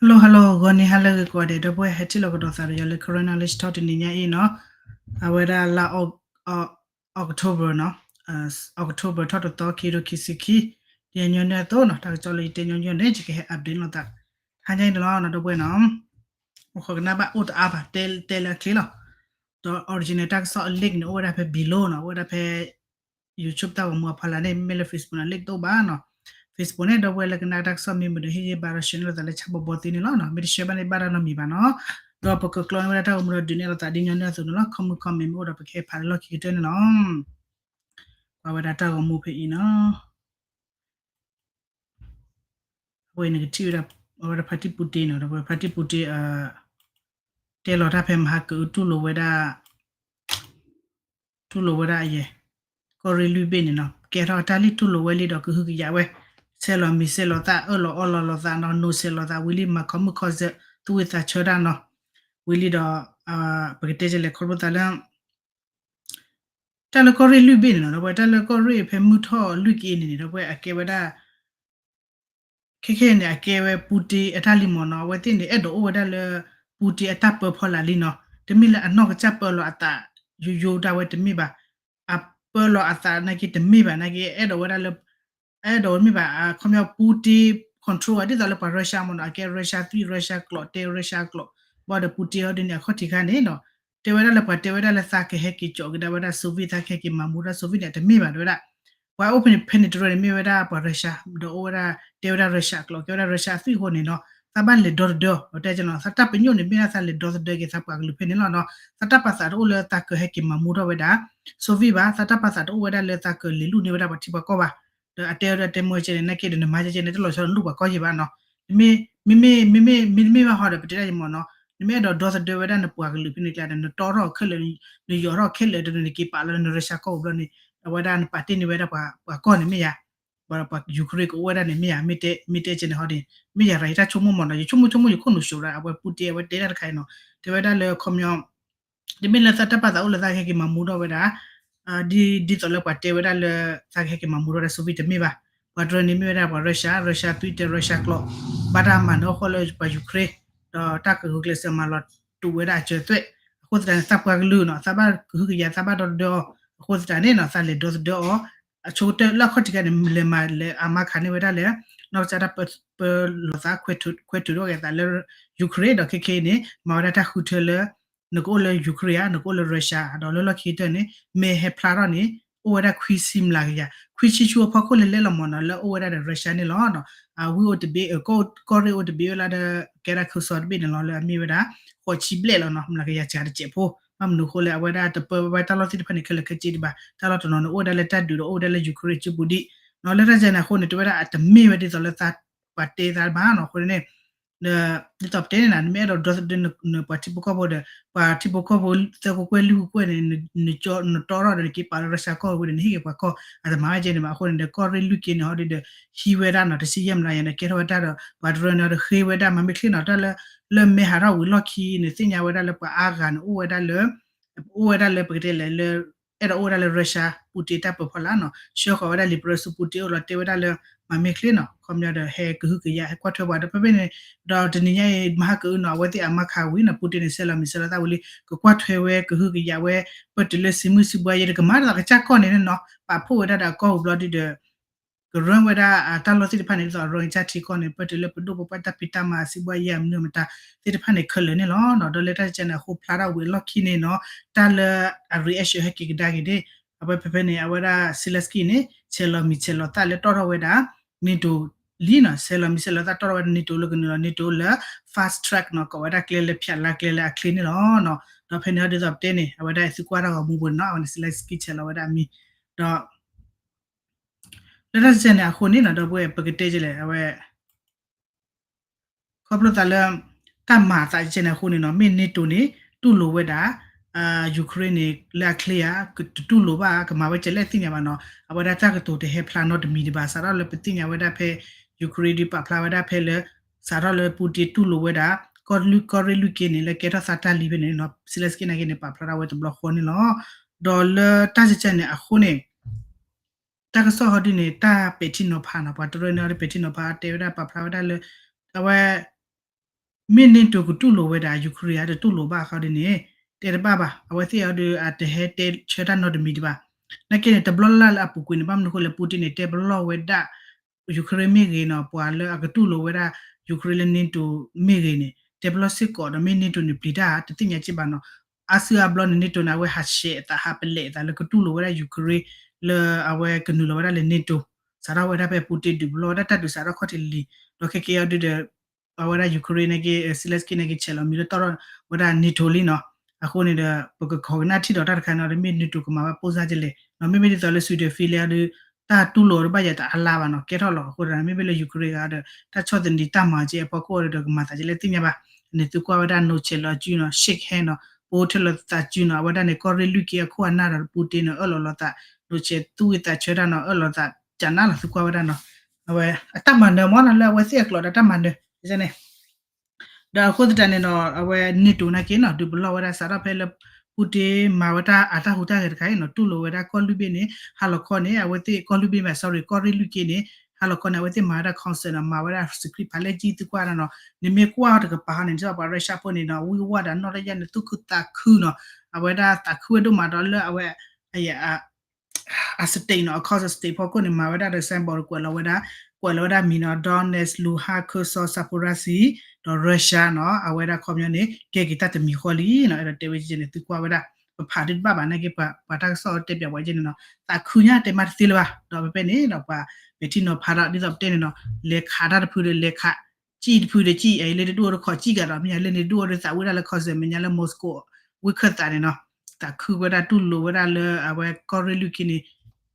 Hello hello ဂီၤနံၤဟါလၢအဂ့ၤကိးဂၤဒဲး ဒီပုၢ်ဝဲၢ်ဟဲထံၣ်လိာ်ကဒီးသးဒီးယၤလၢ Karen Knowledge Talk တနံၤညါအံၤနီၤ, အဝဲဒၣ်လါ October နီၤ, October ထီၣ်တသီ ခံကထိခံဆံခံ, ယညီနုၢ်အသိးနီၤ တၢ်ကစီၣ်လၢယတဲညီနုၢ်န့ၣ် ယကဟဲ update လိာ်သး ဟါညါအံၤန့ၣ်လီၤနီၤ ဒီပုၢ်ဝဲၢ်နီၤ, အိၣ်ဃီကနၣ်ဘၣ်အိၣ်တအါဘၣ် တဲတဲလၢအချ့လီၤ, ဒီး original တၢ်ကစီၣ်အ link န့ၣ် အိၣ်ဝဲဒၣ်ဖဲ below နီၤ, အိၣ်ဝဲဒၣ်ဖဲ YouTube တၢ်ဂီၤမူအဖီလာ်န့ၣ် မ့မ့ၢ်လၢ Facebook န့ၣ် link တအိၣ်ဘၣ်နီၤ, Facebook န့ၣ် ဒီပုၢ်ဝဲၢ်လၢကနၣ်တၢ်ကစီၣ်မ့ၢ်မုာ်ဒီး ဟ့ၣ်ဂံၢ်ဘါဒီး share လိာ်သးလၢဆၣ်ဘီဘီသ့န့ၣ်လီၤ, မ့ၢ်တ share ဘၣ်န့ၣ် ဘၣ်တၢ်နီတမံၤဘၣ်နီၤ, ဒီးပကကျီန့ၢ်ဝဲဒၣ်တၢ်ဂီၤမူဒီးဒုးနဲၣ်လိာ်သးဒ်ညီနုၢ်အသိးန့ၣ်လီၤ, ခီမုၢ်ခီမ့ၢ်မ့ၢ်အိၣ်ဒီးပကဟဲဖးလၢလီၢ်ခံကတၢၢ်န့ၣ်လီၤ, ပှၤဝဲဒၣ်တၢ်ဂီၤမူဖဲအံၤနီၤ အဝဲန့ၣ်ကထံၣ်ဝဲဒၣ် အဝဲဒၣ်ဖါတံၢ်ပူတ့နီၤ, ဒီးဖါတံၢ်ပူတ့ တဲလီၤတၢ်ဖဲမဟါကအု တူၢ်လိာ်ဝဲဒၣ် တူၢ်လိာ်ဝဲဒၣ်အယဲၢ် ကီၢ်ရ့ၣ်လွံၢ်ဘ့ၣ်န့ၣ်နီၤ, ကဲထီၣ်တၢ်လံ တူၢ်လိာ်ဝဲလံဒီးကဟုကယာ်ဝဲ, ဆဲးလီၤမံၤဆဲးလီၤသၣ် အၢၣ်လီၤအီလီၤလိာ်သးနီၤ, နိးဆဲးလီၤသးဝံၤလံ မၤခီမုၣ်ခီစၢၤ သူၣ်ဝံၣ်သးဆၢတၢ်နီၤ, ဝံၤလံဒီး ပကတဲကလဲာ်ခီဖျိသးလၢ တၢ်လၢကီၢ်ရ့ၣ်လွံၢ်ဘ့ၣ်န့ၣ်နီၤ, ဒီးပဝဲတၢ်လၢကီၢ်ရ့ၣ်ဖဲမုၢ်ထီၣ်လွံၢ်က့န့ၣ်န့ၣ် ဒီးပဝဲအကဲဝဲဒၣ် ခဲခဲန့ၣ် အကဲဝဲပူတ့အတၢ်လံမ့ၢ်နီၤ, အဝဲသ့ၣ်န့ၣ် အဲၣ်ဒိးအိၣ်ဝဲဒၣ်လၢ ပူတ့အတၢ်ပၢဖီလာ်လံနီၤ, တမ့ၢ်လၢအနီၢ်ကစၢ်ပၢလီၤအသး ယိယိဒၣ်ဝဲတမ့ၢ်ဘၣ်, အပၢလီၤအသးနာ်က့တမ့ၢ်ဘၣ်နာ်က့ အဲၣ်ဒိးဝဲဒၣ်လၢ အဲၣ်ဒိးမ့ၢ်ဘၣ် အခီပညီပူတ့ control ဝဲ ဒ်သိးလၢပှၤ Russia မ့ၢ်နီၤ, အကဲ Russia သွံၣ် Russia ကျိာ် တဲ Russia ကျိာ်, ဘၣ်ဒီးပူတ့ဟီဒ်န့ၣ် အခီၣ်ထံးခါန့ၣ်နီၤ, တဲဝဲဒၣ်လၢပှၤတဲဝဲဒၣ်လၢသးကဟဲက့ၤကၠီးကဒါဝဲဒၣ် Soviet သးကဟဲက့ၤမၤမူထီၣ် Soviet န့ၣ် တမ့ၢ်ဘၣ် တဲဝဲဒၣ် ပှၤအိၣ်ဖဲန့ၣ် ဖဲန့ၣ်တရၢန့ၣ် မ့ၢ်ဝဲဒၣ်ပှၤ Russia ဒီးအိၣ်ဝဲဒၣ် တဲဝဲဒၣ် Russia ကျိာ် ကဲဝဲဒၣ် Russia အသွံၣ်အဃိန့ၣ်နီၤ, သးဘၣ်လဲၤဒီသဒၢအီၤ တဲကနီၤ, သးတၢ်ပညိၣ်န့ၣ် မ့ၢ်ဒၣ်သးလဲၤဒီသဒၢက့ၤသးပှၤကလုာ်ဖဲန့ၣ်လီၤနီၤ, သးတၢ်ပာ်သးတအိၣ်လၢသးကဟဲက့ၤမၤမူထီၣ်ဝဲဒၣ် Soviet ဘၣ်, သးတၢ်ပာ်သးတအိၣ်ဝဲဒၣ်လၢသးကလဲၤလူၢ်န့ၢ်ဝဲဒၣ်ပှၤထံပှၤကီၢ်ဘၣ်, ဒီးအတဲအီၤဒီးတဲမ့ၢ်ကဲန့ၣ် နာ်က့ဒီးနမၤကဲန့ၣ် တလီၤဆီဒီးလူၢ်ပှၤကီၢ်ယံၤဘၣ်နီၤ, မ့မ့ၢ် မ့မ့ၢ် မ့မ့ၢ်ဘၣ်ဟီဒီး ပတဲဒၣ်ယမ့ၢ်နီၤ, နမ့ၢ်အဲၣ်ဒိးဒီသဒၢဝဲဒၣ်နပှၤကလုာ်ဖဲန့ၣ်ကျါဒီး နတီထီၣ်ခဲလၢာ်, နယိးထီၣ်ခဲလၢာ်ဒီး နက့ၤပာ်လီၤလၢန Russia ကီၢ်ပူၤဘျီန့ၣ်, အဝဲဒၣ်နပာ်တ့ၢ်န့ၢ်ဝဲဒၣ်ပှၤကီၢ်န့ၣ်မ့ၢ်ယၤ, ပှၤ Ukraine ကအိၣ်ဝဲဒၣ်န့ၣ်မ့ၢ်ယၤ, မ့ၢ်တဲကဲန့ၣ်ဟီဒီး မ့ၢ်ယၤရၤယတၢ်ဆိကမိၣ်မ့ၢ်နီၤ, ယဆိကမိၣ်ဆိကမိၣ်ယခိၣ်နူာ်စိးဒၣ် အဝဲပူတ့အဝဲတဲဒၣ်တခါအံၤနီၤ, တဲဝဲဒၣ်လၢခီပညီ တမ့ၢ်လၢသးတၢ်ပာ်သးအိၣ်လၢသးကဟဲက့ၤမၤမူထီၣ်ဝဲဒၣ် ဒ်သိးလၢပှၤတဲဝဲဒၣ်လၢ သးကဟဲက့ၤမၤမူထီၣ်ဝဲဒၣ် Soviet တမ့ၢ်ဘၣ်, ပှၤတရၢန့ၣ်မ့ၢ်ဝဲဒၣ်ပှၤ Russia, Russia သွံၣ်တဲ Russia ကျိာ်, ဘၣ်တၢ်မၤနၢၤအီၣ်ဃီလၢပှၤ Ukraine, ဒီးတၢ်ကဂုာ်ကျဲးစၢးမၤလီၤတူာ်ဝဲဒၣ်အစၢၤသွဲၣ်, အဃိသတးန့ၣ် သးပှၤကလုာ်နီၤ သးဘၣ်ကဟုကယာ် သးဘၣ်ဒီသဒၢအီၤ, အဃိသတးန့ၣ်နီၤ သးလဲၤဒီသဒၢအီၤ, အဆိကတၢၢ်လၢအခီၣ်ထံးခါန့ၣ် လဲၤမၤလဲၤအမၤခးန့ၢ်ဝဲဒၣ်လၢ နီၢ်ကစၢ်တၢ်ပၢလီၤသး ခွဲးထုးထီၣ်က့ၤသးလၢ Ukraine ဒီးခဲခဲအံၤန့ၣ် မၤဝဲဒၣ်တၢ်ဃုထၢလၢ နကအိၣ်လၢ Ukraine ဧါ, နကအိၣ်လၢ Russia ဒီးလၢလီၢ်ခံကတၢၢ်န့ၣ် မ့ၢ်ဟဲဖျါထီၣ်န့ၣ် အိၣ်ဝဲဒၣ်ခွံဆံမျးကယၤ, ခွံဆံဆူအဖီခိၣ်လဲၤလဲၣ်လီၤမ့ၢ်နီၤ လၢအိၣ်ဝဲဒၣ်ဒီး Russia န့ၣ်လီၤ. ဝ့ၢ်အိၣ်တဘ့ၣ် ကီၢ်ရ့ၣ်အိၣ်တဘ့ၣ်ဝဲလၢဒီး ကဲဒၣ်ခူစီတဘ့ၣ်န့ၣ်လီၤ လၢအမ့ၢ်ဝဲဒၣ် ဃိးဆံဘျဲၣ်လီၤနီၤ မျးကယၤစှၤတစဲးဖိ, ဘၣ်မနုၤအဃိလဲၣ် အဝဲဒၣ်တပၢဝဲတၢ်လီၢ်သ့ၣ်တဖၣ်န့ၣ် ခဲလၢာ်ခဲဆ့ဒံးဘၣ်, တၢ်လီၢ်တနီၤန့ၣ် အိၣ်ဝဲဒၣ်လၢတၢ်ဒုးဒီး အိၣ်ဝဲဒၣ်လၢ Ukraine စုပူၤဒံး, လၢတၢ်စဲန့ၣ်အဃိန့ၣ် တဲဝဲဒၣ်အတမ့ၢ်ဝဲဒ်သိးလၢသးပှၤတဲသးဘၣ်နီၤ အဃိန့ၣ် ဒ်သိးပတဲန့ၣ် နမ့ၢ်အဲၣ်ဒိးဒီသဒၢနပှၤထံဖိကီၢ်ဖိဒီး ပှၤထံဖိကီၢ်ဖိသၢကကွဲၢ်လွံၢ်ကကွဲၢ်န့ၣ် နတီထီၣ်ဒီးနက့ၤပာ်လၢ Russia ကီၢ်ဝဲဒီး နဟ့ၣ်က့ၤပှၤကီၢ် အတမၤဝဲကဲန့ၣ်ဘၣ်. အဃိန့ၣ်ဒီး ကီၢ်ရ့ၣ်လွံၢ်က့န့ၣ် ဟီဒ်ဒီး ဟံးဝဲဒၣ်နီၤ တဆံယဲၢ်မျးယၤန့ၣ် ကဲထီၣ်ဝဲတၢ်ဒီး ပှၤတရၢန့ၣ် ဟီဒ်ဃ့ဝဲဒၣ်မၤမ့ၢ်ချ့နီၤ တၢ်လၢ လၢမဲဟးထီၣ်ဝံၤလီၢ်ခံန့ၣ် သ့ၣ်ညါဝဲဒၣ်လၢပှၤအါဂၤန့ၣ် အိၣ်ဝဲဒၣ်လၢ အိၣ်ဝဲဒၣ်လၢပကတဲလဲၣ်လၢ အဲၣ်ဒိးအိၣ်ဝဲဒၣ်လၢ Russia ပူတ့တၢ်ပၢဖီလာ်နီၤ ဆှၢဃီၤဝဲဒၣ်လံာ်ပရၢဆူပူတ့အိၣ်လီၤ တဲဝဲဒၣ်လၢ မၤမ့ၢ်ချ့နီၤ ခီပညီဒီး ဟဲကဟုကယာ် ဟဲကွၢ်ထွဲပှၤဒီး ဖဲဖဲန့ၣ် ဒီးတနံၤညါအံၤ မဟါကအုနီၤ အဝဲသ့ၣ်အမါခးဝံၤနီၤ ပူတ့န့ၣ် ဆဲးလီၤမံၤဆဲးလီၤသၣ်ဝံၤလံ ကကွၢ်ထွဲဝဲ ကဟုကယာ်ဝဲ ပတုၤလၢစံမုၢ်စံဘှါယဲၢ် တကမၤဒ်သိးကစၢ်ကီၢ်န့ၣ်နီၤ ပာ်ဖှိၣ်ဝဲဒၣ်ဒီးအကီၢ်ပူၤဘျီဒ်ဒီး ကရၢဝဲဒၣ်တၢ်လီၢ်သ့ၣ်တဖၣ်န့ၣ် ဒ်သိးအရၢကစၢ်ထံကီၢ်န့ၣ် ပတုၤလၢပဒိၣ်ပပှၢ်တၢ်ဖံးတၢ်မၤစံးဘှါယဲၢ်မနုၤမတၤသ့ၣ်တဖၣ်န့ၣ် ခဲလၢာ်န့ၣ်လီၤ. ဒီးလၢတၢ်စဲန့ၣ် အဃိဖျါထီၣ်ဝံၤအလီၢ်ခံန့ၣ်နီၤ တၢ်လၢအ reaction ဟဲက့ၤကဒါက့ၤန့ၣ် အဝဲဖဲဖဲန့ၣ် အဝဲဒၣ် Zelensky န့ၣ် ဆဲးလီၤမံၤဆဲးလီၤသၣ်လၢတီၣ်ထီၣ်ဝဲဒၣ် NATO လံနီၤ ဆဲးလီၤမံၤဆဲးလီၤသၣ်တီၣ်ထီၣ်ဝဲဒၣ် NATO လၢကနုာ်လီၤ NATO လၢ fast track နီၤ ကိးဝဲဒၣ်ကျဲလၢဖၠးလါကျဲလၢအချ့န့ၣ်လီၤ. ဒီးဖဲန့ၣ်ဒ်သိးပတဲန့ၣ် အဝဲဒၣ်သုကွၢ်တၢ်ဂီၤမူပူၤန့ၣ်နီၤ အဝဲန့ၣ် Zelensky ဆဲးလီၤဝဲဒၣ်အမံၤ ဒီး လၢတၢ်စဲန့ၣ်အဃိန့ၣ်နီၤ ဒီပုၢ်ဝဲၢ် ပကတဲကလဲၣ် အဝဲ ခီဖျိသးလၢ တၢ်မၤအသးစဲန့ၣ်အဃိန့ၣ်နီၤ မ့ၢ် NATO န့ၣ် တူၢ်လိာ်ဝဲဒၣ် Ukraine န့ၣ် လၢအချ့ဧါ တတူၢ်လိာ်ဘၣ် ကမၤဝဲကလဲၣ်သ့ၣ်ညါဘၣ်နီၤ အဝဲဒၣ်တၢ်ကတိၤတဟဲဖျါနီတမံၤဒံးဘၣ် စးထီၣ်လၢပသ့ၣ်ညါဝဲဒၣ်ဖဲ Ukraine ဒုးပာ်ဖျါဝဲဒၣ်ဖဲလၢ စးထီၣ်လၢ Putin တူၢ်လိာ်ဝဲဒၣ် ကီၢ်ရ့ၣ်လွံၢ်က့န့ၣ် လၢကဲထီၣ်သးတၢ်လံဖဲန့ၣ်နီၤ Zelensky နာ်က့န့ၣ် ပာ်ဖျါထီၣ်ဝဲတဘျီဃီန့ၣ်လီၤ. ဒီးလၢတၢ်စဲန့ၣ်အဃိန့ၣ် တၢ်ကစီၣ်ဟီဒုန့ၣ် တၢ်ပဲာ်ထံနီၤဖးနီၤ ပှၤတရၢန့ၣ် အီၤဒီးပဲာ်ထံနီၤဖး တဲဝဲဒၣ်ပာ်ဖျါဝဲဒၣ်လၢ အဝဲ မ့ၢ် NATO ကတူၢ်လိာ်ဝဲဒၣ် Ukraine ဧါ တတူၢ်လိာ်ဘၣ်အခါဒ်န့ၣ် တဲတဘၣ်ဘၣ်. အဝဲသ့ၣ်အံၤဒီး အတဟဲတဲဆၢတၢ်နီတမံၤဒံးဘၣ်. နာ်က့န့ၣ် တဘျီလၢ်လၢ်လၢအပူၤကွံာ်န့ၣ် ဘၣ်မနုၤအဃိလဲၣ် Putin န့ၣ် တဲပလီၢ်ဝဲဒၣ် Ukraine မ့ၢ်ဂ့ၤနီၤ ပှၤလၢအကတူၢ်လိာ်ဝဲဒၣ် Ukraine လၢ NATO မ့ၢ်ဂ့ၤန့ၣ် တဲပလီၢ်စ့ၢ်ကီးဒီး မ့ၢ် NATO န့ၣ်ပျံၤတၢ် တသ့ၣ်ညါစ့ၢ်ဘၣ်နီၤ. အါစုအါဘျီန့ၣ် NATO န့ၣ် အဝဲဟးဆှဲးအသး ဟးပလဲးအသးလၢကတူၢ်လိာ်ဝဲဒၣ် Ukraine လၢအဝဲကနုာ်လီၤဝဲဒၣ်လၢ NATO စးထီၣ်ဝဲဒၣ်ဖဲ Putin ဒုးပလီၢ်ဝဲဒၣ်တၢ်ဒုးစးထီၣ်ခီၣ်ထံးလံၤ ဒီးခဲကဲအံၤဒုးဒီး အဝဲဒၣ် Ukraine နာ်က့ Zelenskyy နာ်က့ ဆဲးလီၤမံၤလၢတီၢ်ထီၣ်ဝဲဒၣ် NATO လံနီၤ. အဃိန့ၣ်ဒီး ပကခိးကနၣ်ထံၣ်ဒီးတၢ်တခါန့ၣ်ဒီး မ့ၢ် NATO ကမၤဘၣ်ပိၢ်စၢ်ကလဲၣ်နီၤ. မ့မ့ၢ်ဒ်သိးလၢ Sweden Finland အံၤဒီး တၢ်တူၢ်လိာ်တဘၣ်ယၤတအါလါဘၣ်နီၤ ကဲထီၣ်လီၤ. အဃိဒီး မ့မ့ၢ်လၢ Ukraine ဂၤဒီး တၢ်ဆီၣ်သနံးတၢ်မၤကဲအဖီခိၣ်ဒီး ကမၤသးကလဲၣ်သ့ၣ်ညါဘၣ်. န့ၣ်သုကွၢ်ဝဲဒၣ် နီၣ်ဆဲးလီၤအစုနီၤ shake hand နီၤ ပအိၣ်ထဲလီၤသးစုနီၤ အဝဲဒၣ်န့ၣ် ကီၢ်ရ့ၣ်လွံၢ်က့အခိၣ်အနၢ်ဒီး Putin နီၤ အၢၣ်လီၤလီၤသး နီၣ်ဆဲးသူၣ်ဝံသးဆၢတၢ်နီၤ အၢၣ်လီၤသးကနၣ်လီၤ သုကွၢ်ဝဲဒၣ်နီၤ. အဝဲအတၢ်မၤနၢၤမ့ၢ်နီၤ လၢအဝဲသ့ၣ်အကျိာ်ဒီးတၢ်မၤနၢၤန့ၣ် ဒီးအဃိသတးန့ၣ်နီၤ အဝဲ NATO နာ်က့နီၤ ဒုးပလီၢ်ဝဲဒၣ်စးထီၣ်ဖဲလၢ Putin မၤဝဲဒၣ်အတၢ်ဟူးတၢ်ဂဲၤတခါအံၤနီၤ တူၢ်လိာ်ဝဲဒၣ်ကီၢ်လွံၢ်ဘ့ၣ်န့ၣ် ဟါလီၤခီန့ၣ် အဝဲသ့ၣ်ကီၢ်လွံၢ်ဘ့ၣ်မ့ၢ် sorry ကီၢ်ရ့ၣ်လွံၢ်က့န့ၣ် ဟါလီၤခီန့ၣ် အဝဲသ့ၣ်မၤဝဲဒၣ် concert နီၤ မၤဝဲဒၣ် secret ဖးလဲၢ်ကံၣ် သုကွၢ်နီၤ နမ့ၢ်ကွၢ်အီၤတကပၤဟီန့ၣ် ဒ်သိးပှၤ Russia ဖိန့ၣ်နီၤ ဝံဝါဒီးနီၢ်တယၢ်န့ၣ် သူၣ်ခုသးခုနီၤ အဝဲဒၣ်သးခုဝဲဒိၣ်မးဒီးလၢအဝဲ အ state နီၤ အခီၣ် state ဖီခိၣ်န့ၣ် မၤဝဲဒၣ်ဒီး symbol ကွဲးလီၤဝဲဒၣ် ကွဲးလီၤဝဲဒၣ်မံၤနီၤ Donetsk Luhansk Kherson Zaporizhzhia ဒီး Russia နီၤ အဝဲဒၣ်ခီပညီန့ၣ် ကဲက့ၤတၢ်တမံၤဃီလံနီၤ အဲၣ်ဒိးတဲဝဲကဲန့ၣ် သုကွၢ်ဝဲဒၣ် ပဖးဒုတဘၣ်ဘၣ်နာ်က့ ပှၤတၢ်ကစီၣ်တဲပၠးဝဲကဲန့ၣ်နီၤ သးခုညါတဲမးတသ့လၢၤဘၣ် ဒီးဖဲဖဲန့ၣ်ဒီး ပှၤပဲာ်ထံနီၤဖးဒီး ဒ်သိးပတဲန့ၣ်နီၤ လဲၤခးတၢ်တဖုဒီးလဲၤခး ကံၣ်တဖုဒီးကံၣ် အလ့တဒူၣ်အီၤတခီကံၣ်ကဒီး မ့ၢ်ညါလ့န့ၣ်ဒူၣ်အီၤဒီးသးဝံၣ်ဒၣ်လၢ concert မ့ၢ်ညါလၢ Moscow ဝံၣ်ခၢၣ်သးန့ၣ်နီၤ သးခုဝဲဒၣ်တူၢ်လိာ်ဝဲဒၣ်လၢအဝဲကီၢ်ရ့ၣ်လွံၢ်က့န့ၣ်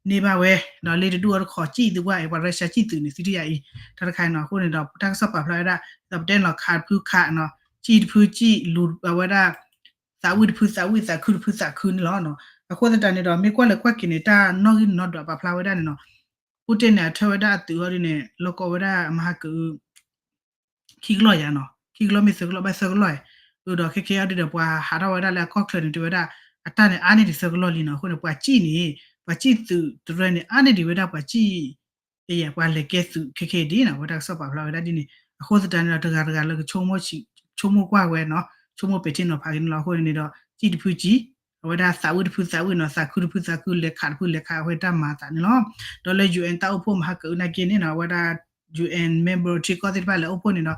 န့ၢ်ဘၣ်ဝဲ ဒီးလ့တဒူၣ်အီၤတခီကံၣ်သုကွၢ်အံၤ ပှၤ Russia ကံၣ်သုးန့ၣ် သုထံၣ်ယၤအံၤ တၢ်တခါနီၤ အဃိန့ၣ်ဒီး တၢ်ကစီၣ်ပာ်ဖျါဝဲဒၣ် ဒီးပတဲန့ၣ်လီၤ ခးတဖုခးနီၤ ကံၣ်တဖုကံၣ် လူၤအဝဲဒၣ် သးဝံၣ်တဖုသးဝံၣ် သးခုတဖုသးခုန့ၣ်လီၤ. အဃိသတးန့ၣ်ဒီး မ့ၢ်ကွၢ်လဲၤကွၢ်က့ၤန့ၣ် တၢ်နီၣ်ဂံၢ်နီၣ်ဒွးပာ်ဖျါဝဲဒၣ်န့ၣ်နီၤ Putin န့ၣ် အထၢဝဲဒၣ်အသုးအီၤဒ်န့ၣ် လီၢ်ကီဝဲဒၣ်မဟါကအု ခံကလီၢ်ယါနီၤ ခံကလီၢ်မ့ၢ်သၢကလီၢ်ဘၣ်သၢကလီၢ် အဒီးခဲခဲအံၤဒ်ဒီး ပှၤဟးထီၣ်ဝဲဒၣ်လၢအကီၢ်ချၢန့ၣ် တဲဝဲဒၣ် အတၢ်န့ၣ် အါန့ၢ်ဒံးသၢကလီၢ်လံနီၤ အဃိန့ၣ် ပှၤကံၣ်န့ၣ် ပှၤကံၣ်သုးတရၢန့ၣ် အါန့ၢ်ဒံးဝဲဒၣ်ပှၤကံၣ် ပှၤလဲၤကဲသုးခဲခဲအံၤဒ်နီၤ အဝဲတၢ်ကစီၣ်ပာ်ဖျါဝဲဒၣ်ဒ်န့ၣ် အဃိသတးန့ၣ်ဒီး တဂၤတဂၤလၢက ဆိကမိၣ်ကွၢ်ဝဲနီၤ ဆိကမိၣ်ပဲာ်ထံနီၤဖးက့ၤန့ၣ်လီၤ. အဃိန့ၣ်ဒီး ကံၣ်တဖုကံၣ် အဝဲဒၣ်သးဝံၣ်တဖုသးဝံၣ်နီၤ သးခုတဖုသးခု လဲၤခးတဖုလဲၤခး အဝဲတၢ်မၤအသးန့ၣ်လီၤ. ဒီးလၢ UN တၢ်အိၣ်ဖှိၣ်မဟါကအုနာ်က့န့ၣ်နီၤ အဝဲဒၣ် UN member ထံကီၢ်သ့ၣ်တဖၣ်လဲၤအိၣ်ဖှိၣ်န့ၣ်ဒီး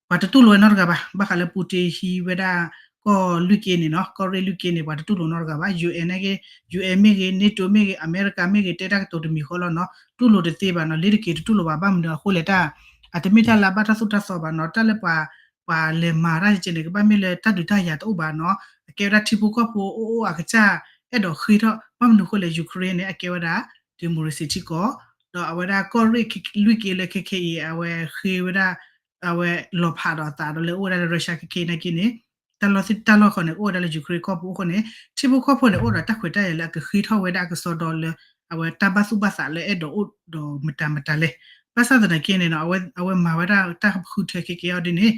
ပှၤတတူၢ်လိာ်ဝဲနီတဂၤဘၣ်. ဘၣ်ဃးလၢ Putin ဟံးဝဲဒၣ်ကီၢ်လွံၢ်က့န့ၣ်နီၤ ကီၢ်ရ့ၣ်လွံၢ်က့န့ၣ် ပှၤတတူၢ်လိာ်နီတဂၤဘၣ်. UN နာ်က့ UN မ့ၢ်ဂ့ၤ NATO မ့ၢ်ဂ့ၤ အမဲရကၤမ့ၢ်ဂ့ၤ တဲတၢ်ကတိၤတမံၤဃီလီၤနီၤ တူၢ်လိာ်တသ့ဘၣ်နီၤ လ့တက့ၤတတူၢ်လိာ်ဘၣ် ဘၣ်မနုၤအဃိလဲၣ် တၢ် အတမ့ၢ်တၢ်လၢအဘၣ်တၢ်သိၣ်တၢ်သီဘၣ်နီၤ တၢ်လၢပှၤ ပှၤလဲၤမၤတၢ်ကဲန့ၣ် ကဘၣ်မ့ၢ်လၢတၢ်ဒုးတၢ်ယၤတအိၣ်ဘၣ်နီၤ အကဲဝဲဒၣ်ထံဖိကီၢ်ဖိအိၣ်အိၣ်အကစၢ် အဲၣ်ဒိးဃ့ထီၣ် ဘၣ်မနုၤအဃိလဲၣ် Ukraine န့ၣ် အကဲဝဲဒၣ် democracy ထံကီၢ် ဒီးအဝဲဒၣ်ကီၢ်ရ့ၣ်လွံၢ်က့လၢခဲခဲအံၤ အဝဲဃ့ဝဲဒၣ် အဝဲလီၤဖးဒီးအသးဒီးလၢအိၣ်ဝဲဒၣ်လၢ Russia ခဲခဲအံၤနာ်က့န့ၣ် တၢ်လီၢ်သ့ၣ်တၢ်လီၢ်ဃီန့ၣ် ကအိၣ်ဝဲဒၣ်လၢ Ukraine ကီၢ်ပူၤအဃိန့ၣ် ထံဖိကီၢ်ဖိန့ၣ် အိၣ်ဒီးတၢ်ခွဲးတၢ်ယာ်လၢအကဃ့ထီၣ်ဝဲဒၣ်အကစီဒီလၢ အဝဲတၢ်ဘၣ်သူၣ်ဘၣ်သးလၢအဲၣ်ဒိးအိၣ်ဒီးမတၤမတၤလဲၣ်. ဘၣ်ဆၣ်သနာ်က့န့ၣ်နီၤ အဝဲမၤဝဲဒၣ်တၢ်ဃုထၢခဲကဲအံၤဒ်န့ၣ်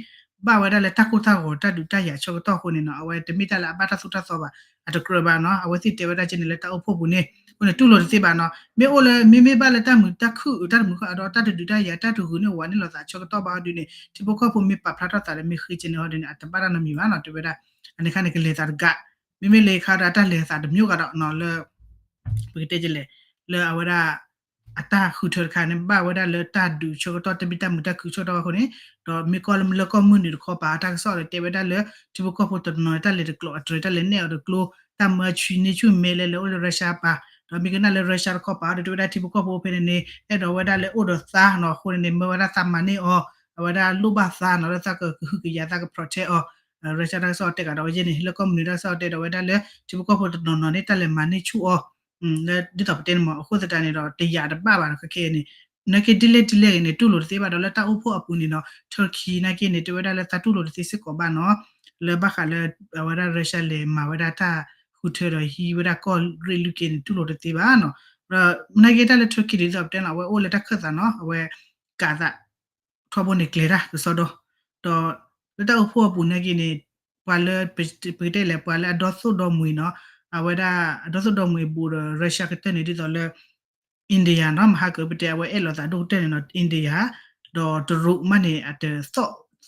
ဘၣ်ဝဲဒၣ်လၢတၢ်ကိၢ်တၢ်ဂီၤတၢ်ဒုးတၢ်ယၤဆၢကတီၢ်အဃိန့ၣ်နီၤ အဝဲတမ့ၢ်တၢ်လၢအဘၣ်တၢ်သိၣ်တၢ်သီဘၣ် အတကြၢးဘၣ်နီၤ အဝဲသ့ၣ်တဲဝဲဒၣ်ကဲန့ၣ်လၢတၢ်အိၣ်ဖှိၣ်ပူၤန့ၣ် အဃိန့ၣ် တူၢ်လိာ်တသ့ဘၣ်နီၤ မ့ၢ်အိၣ်လၢ မ့မ့ၢ်ဘၣ်လၢတၢ်မုာ်တၢ်ခုၣ် တၢ်တမုာ်ဃာ်ဒီးတၢ်တဒုးတၢ်ယၤ တၢ်တဂုာ်န့ၢ်ဝဲန့ၣ်လီၤသးဆၢကတီၢ်ဘၣ်အီၤဒ်န့ၣ် ထံဖိကီၢ်ဖိမ့ၢ်ပာ်ဖျါထီၣ်သးဒီးမ့ၢ်ဃ့ကဲန့ၣ်အီၤဒ်န့ၣ် အတဘၣ်တၢ်နီတမံၤဘၣ်နီၤ တဲဝဲဒၣ် အန့ၣ်ခါန့ၣ် ကလဲၤသးတကး မ့မ့ၢ်လၢခါဒီးတၢ်လဲၤသးတမျိုးဂၤဒီးနီၤလၢ ပကတဲကလဲၣ် လၢအဝဲဒၣ် အတၢ်ဃုထၢတခါန့ၣ် ဘၣ်ဝဲဒၣ်လၢတၢ်ဒုးဆၢကတီၢ် တမ့ၢ်တၢ်မုာ်တၢ်ခုၣ်ဆၢကတီၢ်အဃိန့ၣ် ဒီးမ့ၢ်ကွၢ်လၢလၢကီၢ်မုၢ်နုာ်တခီပၤ တၢ်ကစီၣ်ဒီးတဲဝဲဒၣ်လၢ ထံဖိကီၢ်ဖိတနီၤန့ၣ် တၢ်လဲၤတကျိၤအတြဲၤ တၢ်လဲၤနဲၣ်အီၤတကျိ တၢ်မၢဆူၣ်န့ၢ်ဆူၣ်မဲလဲၣ်လၢအိၣ်လၢ Russia ပၤ ဒီးမ့ၢ်ကနၣ်လၢ Russia တခီပၤဒီး တဲဝဲဒၣ်ထံဖိကီၢ်ဖိဖဲန့ၣ်န့ၣ် အဲၣ်ဒိးဝဲဒၣ်လၢအိၣ်ဒီးသါနီၤ အဃိန့ၣ်န့ၣ် မၢဝဲဒၣ်သးမၤန့ၢ်အီၤ အဝဲဒၣ်လိၣ်ဘၣ်သါနီၤ လၢသးကဟုကယာ်သးက protect အီၤ Russia တၢ်ကစီၣ်တဲကဒီးဝဲယဲန့ၣ် လၢကီၢ်မုၢ်နုာ်တၢ်ကစီၣ်တဲဒီးဝဲဒၣ်လၢ ထံဖိကီၢ်ဖိတနီၤနီၤန့ၣ် တၢ်လဲၤမၤန့ၢ်ဆူၣ်အီၤ လၢဒ်သိးပတဲန့ၣ်မ့ၢ် အဃိသတးန့ၣ်ဒီး တယာ်တဘၣ်ဘၣ်ဒီးခဲခဲအံၤန့ၣ် နာ်က့ဒ်လဲၣ်ဒ်လဲၣ်ဂ့ၤန့ၣ် တူၢ်လိာ်တသ့ဘၣ်ဒီးလၢတၢ်အိၣ်ဖှိၣ်အပူၤန့ၣ်နီၤ Turkey နာ်က့န့ၣ် တဲဝဲဒၣ်လၢတၢ်တူၢ်လိာ်တသ့စ့ၢ်ကီးဘၣ်နီၤ လၢဘၣ်ဃးလၢ အဝဲဒၣ် Russia လဲၤမၤဝဲဒၣ်တၢ်ဃုထၢဒီးဟံးဝဲဒၣ်ကီၢ်ရ့ၣ်လွံၢ်က့န့ၣ် တူၢ်လိာ်တသ့ဘၣ်နီၤ ဒီးနာ်က့တၢ်လၢ Turkey ဒ်သိးပတဲန့ၣ် အဝဲအိၣ်လၢတၢ်ခၢၣ်သးနီၤ အဝဲကးသး ထီဘိန့ၣ်ကျဲၤတၢ်ကစီဒီ ဒီးလၢတၢ်အိၣ်ဖှိၣ်အပူၤနာ်က့န့ၣ် ပှၤလၢ ပကတဲလဲၣ် ပှၤလၢအဒီသိၣ်ဒီမှံၤနီၤ အဝဲဒၣ်အဒီသိၣ်ဒီမှံၤဘူးဒီး Russia ကတၢၢ်န့ၣ် ဒ်သိးလၢ India နီၤ မဟါကပတဲအဝဲအဲၣ်လီၤသးဒိၣ်ကတၢၢ်န့ၣ်နီၤ India ဒီးတရူးမးန့ၣ် အတသီၣ်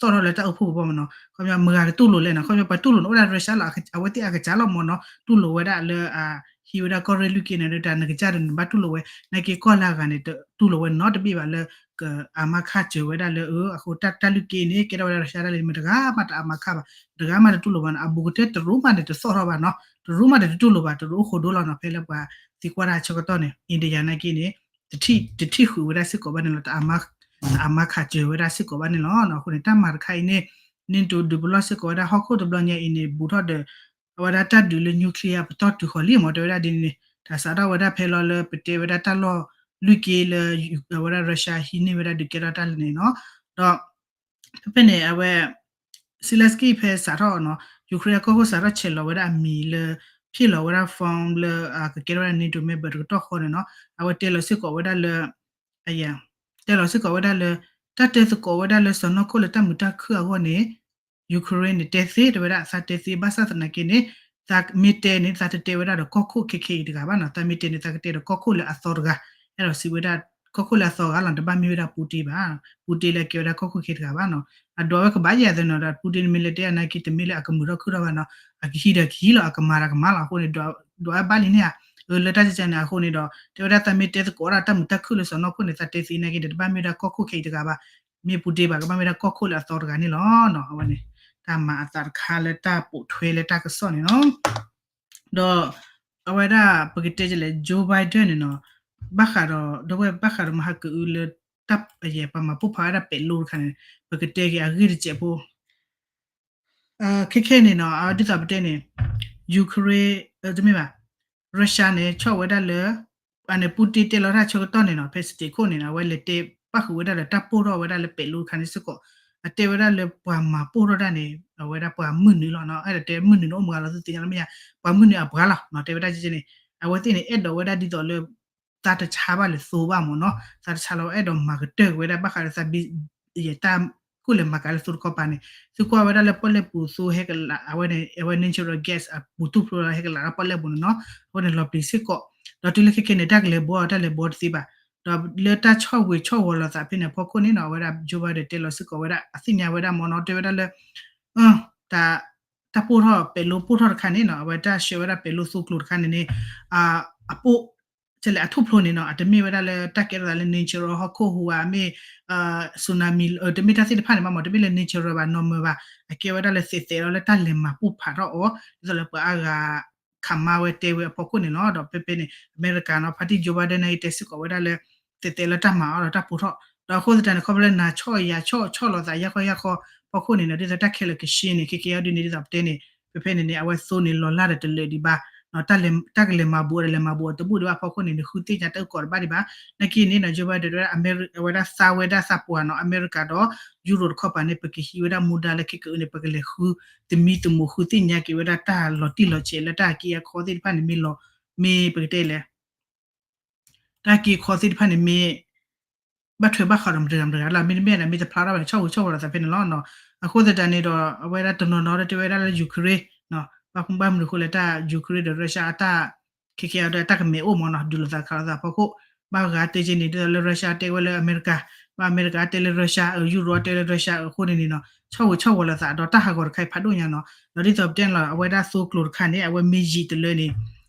သီၣ်ထီၣ်လၢတၢ်အိၣ်ဖှိၣ်ကပီၤမ့ၢ်နီၤ. ခီပညီမတၤဂၤကတူၢ်လိာ်လဲၣ်နီၤ, ခီပညီပှၤတူၢ်လိာ်န့ၣ်အိၣ်ဒၣ် Russia လီၤ, အဝဲသ့ၣ်အကစၢ်လီၤမ့ၢ်နီၤ, တူၢ်လိာ်ဝဲဒၣ်လၢ ဟံးဝဲဒၣ်ကီၢ်ရ့ၣ်လွံၢ်က့န့ၣ်ဒီး တၢ်နကစၢ်ဒီးနဘၣ်တူၢ်လိာ်ဝဲ, နာ်က့ကီၢ်လၢအဂၤန့ၣ် တတူၢ်လိာ်ဝဲနီတဘ့ၣ်ဘၣ်လၢ ကအါမးခးစၢၤဝဲဒၣ်လၢ အဃိတၢ်လွံၢ်က့န့ၣ် ကဲထီၣ်ဝဲဒၣ် Russia ဒၣ်လဲာ်န့ၣ် မတၤတဂၤမးတအါမးခးဘၣ်, တဂၤမးတတူၢ်လိာ်ဘၣ်နီၤ, အဘူးကတၢၢ်တရူးမးန့ၣ် တသီၣ်ထီၣ်ဘၣ်နီၤ, တရူးမးတတူၢ်လိာ်ဘၣ်, တရူးအိၣ်ဃိဒိလီၤနီၤ, ဖဲလၢပှၤသံကွၢ်တၢ်ဆၢကတီၢ်န့ၣ် India နာ်က့န့ၣ် တထံၣ်ဃုာ်ဝဲဒၣ်စ့ၢ်ကီးဘၣ်န့ၣ်လီၤ, တအါမးခးစၢၤဝဲဒၣ်စ့ၢ်ကီးဘၣ်န့ၣ်လီၤ. အဃိန့ၣ် တၢ်မၤတခါအံၤန့ၣ် NATO ဒုးပလီၢ်စ့ၢ်ကီးဝဲဒၣ်ဟီၣ်ခိၣ်တဘျီညါအံၤန့ၣ် ဘူးထီၣ်ဒီး အဝဲဒၣ်တၢ်ဒုးလၢ nuclear ပတီၢ်တုၤဃီၤလံမ့ၢ် တဲဝဲဒၣ်ဒ်န့ၣ်န့ၣ်, တၢ်စးထီၣ်ဝဲဒၣ်ဖဲလီၤလၢပတဲဝဲဒၣ်တၢ်လီၢ်လွံၢ်က့လၢ အဝဲဒၣ် Russia ဟံးန့ၢ်ဝဲဒၣ်ဒုးကဲထီၣ်တၢ်လၢန့ၣ်နီၤ, ဒီး ဖဲဖဲန့ၣ် အဝဲ Zelenskyy ဖဲစးထီၣ်နီၤ Ukraine အကီၢ်ခိၣ်စးထီၣ်ဆဲးလီၤဝဲဒၣ်အမံၤလၢ ဖျ့ၣ်လီၤဝဲဒၣ် form လၢ ကကဲထီၣ်ဝဲဒၣ် NATO member တကတီၢ်ဃီန့ၣ်နီၤ, အဝဲတဲလီၤစ့ၢ်ကီးဝဲဒၣ်လၢ အယ တဲလီၤစ့ၢ်ကီးဝဲဒၣ်လၢ တၢ်တဲသကိးဝဲဒၣ်လၢစီၢ်နီၤခိၣ်လၢတၢ်မုာ်တၢ်ခုၣ်အဂီၢ်န့ၣ် Ukraine န့ၣ် တဲသ့ တဲဝဲဒၣ်အသးတဲသ့ ဘၣ်ဆၣ်သနာ်က့န့ၣ် သးမ့ၢ်တဲန့ၣ် သးတတဲဝဲဒၣ်ဒီးကီၢ်ခိၣ်ခဲခဲအံၤတဂၤဘၣ်နီၤ, သးမ့ၢ်တဲန့ၣ် သးကတဲဒီးကီၢ်ခိၣ်လၢအသီတဂၤ, အဲၣ်ဒိးစံးဝဲဒၣ် ကီၢ်ခိၣ်လၢအသီတဂၤလီၤ, တဘၣ်မ့ၢ်ဝဲဒၣ် Putin ဘၣ်, Putin လၢအကဲဝဲဒၣ်ကီၢ်ခိၣ်ခဲတဂၤဘၣ်နီၤ, အဒွးဝဲကဘၣ်ယၤသ့နီၤ, ဒီး Putin န့ၣ်မ့ၢ်လဲၤတဲအနာ်က့ တမ့ၢ်လၢအကမုာ်ထီၣ်ခုၣ်ထီၣ်ဘၣ်နီၤ, အကဟံးဒီးကဟံးလီၤ, အကမၤဒီးကမၤလီၤ, အဃိန့ၣ် ဒွးဝဲဘၣ်လံန့ၣ်ဧါ, လၢတၢ်ကကန့ၣ် အဃိန့ၣ်ဒီး တဲဝဲဒၣ်သးမ့ၢ်တဲသကိးဒၣ်တၢ်မုာ်တၢ်ခုၣ်လၢစီၢ်နီၤခိၣ်န့ၣ် သးတဲသ့နာ်က့ဒီး တဘၣ်မ့ၢ်ဝဲဒၣ်ကီၢ်ခိၣ်ခဲအံၤတဂၤဘၣ်, မ့ၢ် Putin ဘၣ် ကဘၣ်မ့ၢ်ဝဲဒၣ်ကီၢ်ခိၣ်လၢအသီတဂၤန့ၣ်လီၤ. အဝဲန့ၣ် တၢ်မၤအသးတခါလၢတၢ်ပိာ်ထွဲလၢတၢ်ကစီၣ်န့ၣ်လီၤ. ဒီး အဝဲဒၣ်ပကတဲကလဲၣ် Joe Biden န့ၣ်နီၤ, ဘၣ်ဃးဒီး ဒီပုၢ်ဝဲၢ် ဘၣ်ဃးဒီးမဟါကအုလၢ တၢ်ပှၤမၤပိၢ်ဖးဝဲဒၣ်ပဲာ်လိတခါန့ၣ် ပကတဲက့ၤအဂ့ၢ်တစဲးဖိ ခဲခဲန့ၣ်နီၤ ဒ်သိးပတဲန့ၣ် Ukraine တမ့ၢ်ဘၣ် Russia န့ၣ် ဆီၣ်ဝဲဒၣ်လၢ အန့ၣ် Putin တဲလီၤတၢ်ဆၢကတီၢ်န့ၣ်နီၤ ဖဲ state ခိၣ်န့ၣ် အဝဲလဲၤတဲပၣ်ဃုာ်ဝဲဒၣ်ဒီးတၢ်ပိၢ်ထီၣ်ဝဲဒၣ်လၢပဲာ်လိတခါန့ၣ်စ့ၢ်ကီး အတဲဝဲဒၣ်လၢပှၤမၤပိၢ်ထီၣ်တၢ်န့ၣ် အဝဲဒၣ်ပှၤမုၢ်နုာ်လီၤနီၤ အဲၣ်ဒိးတဲမုၢ်နုာ်န့ၣ်အိၣ်မုၢ်ဂၤလီၤသုသ့ၣ်ညါလီၤမ့ၢ်ဧါ ပှၤမုၢ်နုာ်အပှၤလီၤနီၤ တဲဝဲဒၣ်ကဲန့ၣ် အဝဲသ့ၣ်န့ၣ် အဲၣ်ဒိးဝဲဒၣ်ဒ်သိးလၢ သးတဆါဘၣ်လၢသိဘၣ်မ့ၢ်နီၤ သးတဆါလီၤ အဲၣ်ဒိးမၤကတၢၢ်က့ၤဝဲဒၣ်ဘၣ်ဃးဒီးသးဘံ ယတၢ်ကိၢ်လဲၤမၤကၤလၢသိတခီပၤန့ၣ် သုကွၢ်ဝဲဒၣ်လၢပီၣ်လဲၣ်ပူၤသိဟဲကလး အဝဲန့ၣ် အဝဲ natural gas အပူၤတူၢ်ဖျိလီၤဟဲကလးဒီးပီၣ်လဲၣ်ပူၤန့ၣ်နီၤ အဃိန့ၣ်လီၤပျံၤစ့ၢ်ကီး ဒီးတုၤလၢခဲခဲန့ၣ် တၢ်ကလဲၤဘှီအီၤ တၢ်လဲၤဘှီတသ့ဘၣ် ဒီးလၢတၢ်ဆီၣ်ဝံၤဆီၣ်ဝီၤလိာ်သးဖဲန့ၣ်အဖီခိၣ်န့ၣ်နီၤ အဝဲဒၣ် Joe Biden တဲလီၤစ့ၢ်ကီးဝဲဒၣ် အသ့ၣ်ညါဝဲဒၣ်မ့ၢ်နီၤ တဲဝဲဒၣ်လၢ တၢ် တၢ်ပိၢ်ထီၣ်ပဲာ်လိပိၢ်ထီၣ်တခါန့ၣ်နီၤ အဝဲတၢ်ဆှၢဝဲဒၣ်ပဲာ်လိသိကျိၤတခါန့ၣ်န့ၣ် အပိၢ် ကလဲၣ်အထူၣ်ဖျိန့ၣ်နီၤ အတမ့ၢ်ဝဲဒၣ်လၢတၢ်ကဲထီၣ်သးလၢ natural ဟီၣ်ခိၣ်ဟူးဧါ မ့ၢ် tsunami တမ့ၢ်တၢ်သ့ၣ်တဖၣ်န့ၣ်ဘၣ်မ့ၢ် တမ့ၢ်လၢ natural ဘၣ် normal ဘၣ် အကဲဝဲဒၣ်လၢသဲးသဲးဒီးလၢတၢ်လဲၤမၤပိၢ်ဖးထီၣ်အီၤ ဒ်သိးလၢပှၤအါဂၤ ခးမါဝဲတဲဝဲအဖီခိၣ်န့ၣ်လီၤ. ဒီးဖဲဖဲန့ၣ် အမဲရကၤနီၤ ဖါတံၢ် Joe Biden န့ၣ် တဲစ့ၢ်ကီးဝဲဒၣ်လၢ သဲးသဲးလၢတၢ်မၤအီၤဒီးတၢ်ပိၢ်ထီၣ် ဒီးအဃိသတးန့ၣ် ခီဖျိလၢနၤဆီၣ်ယၤဆီၣ်ဆီၣ်လီၤသးယါခီယါခီဖီခိၣ်န့ၣ်နီၤ ဒ်သိးတၢ်ခဲလၢာ်ကဆှဲန့ၣ် ခဲကဲအီၤဒ်န့ၣ် ဒ်သိးပတဲန့ၣ် ဖဲဖဲန့ၣ်န့ၣ် အဝဲသိန့ၣ်လီၤလၢ်ဒီးတလၢာ်ဒံးဘၣ် တၢ်ကလဲၤမၤဘူးအီၤဒီးလဲၤမၤဘူးအီၤတဘူၣ်ဒံးဘၣ်ဖီခိၣ်န့ၣ် နဃုသ့ၣ်ညါတၢ်အုၣ်ကီၤတဘၣ်ဒံးဘၣ် နာ်က့န့ၣ်နီၤ Joe Biden တဲဝဲဒၣ် အဝဲဒၣ်သါဝဲဒၣ်သးပှၢ်နီၤ အမဲရကၤဒီး ယူရိၣ်တခီပၤန့ၣ် ပကဟံးဝဲဒၣ်မူဒါလၢခဲကအုန့ၣ် ပကလဲၤဃုသမံသမိး ဃုသ့ၣ်ညါက့ၤဝဲဒၣ်တၢ်လီၤတံၢ်လီၤဆဲးလၢတၢ်က့အခီသ့ၣ်တဖၣ်န့ၣ်မ့ၢ်လီၤ မ့ၢ်ပကတဲလဲၣ် တၢ်က့အခီသ့ၣ်တဖၣ်န့ၣ်မ့ၢ် ဘၣ်ထွဲဘၣ်ဃးဒီးမတၤတဂၤမတၤတဂၤလီၤ မ့တမ့ၢ်ဒီးမ့ၢ်တဖျါထီၣ်ဘၣ်န့ၣ် ဆီၣ်ဝံၤဆီၣ်ဝီၤလိာ်သးဖဲန့ၣ်လီၤ. အဃိသတးန့ၣ်ဒီး အဝဲဒၣ်တနီၤနီၤဒီးတဲဝဲဒၣ်လၢ Ukraine ဘၣ်မနုၤအဃိလဲၣ် တၢ် Ukraine ဒီး Russia အတၢ် ခဲကဲအီၤဒီးတၢ်ကမဲာ်အိၣ်မ့ၢ်နီၤ ဒုးလိာ်သးခးလိာ်သးဖီခိၣ် ဘၣ်ဂၤတဲက့ၤန့ၣ် ဒ်သိးလၢ Russia တဲဝဲလၢအမဲရကၤ ဘၣ်အမဲရကၤတဲလၢ Russia ယူရိၣ်တဲလၢ Russia အဃိန့ၣ်န့ၣ်နီၤ ဆီၣ်ဝံၤဆီၣ်ဝီၤလိာ်သးဒီးတၢ်ဟးဂီၤတခါအံၤဖးဒိၣ်ညါနီၤ ဒီးဒ်သိးပတဲန့ၣ်လီၤ အဝဲဒၣ်သိကျိၤတခါန့ၣ် အဝဲမ့ၢ်ယံာ်တလၢန့ၣ်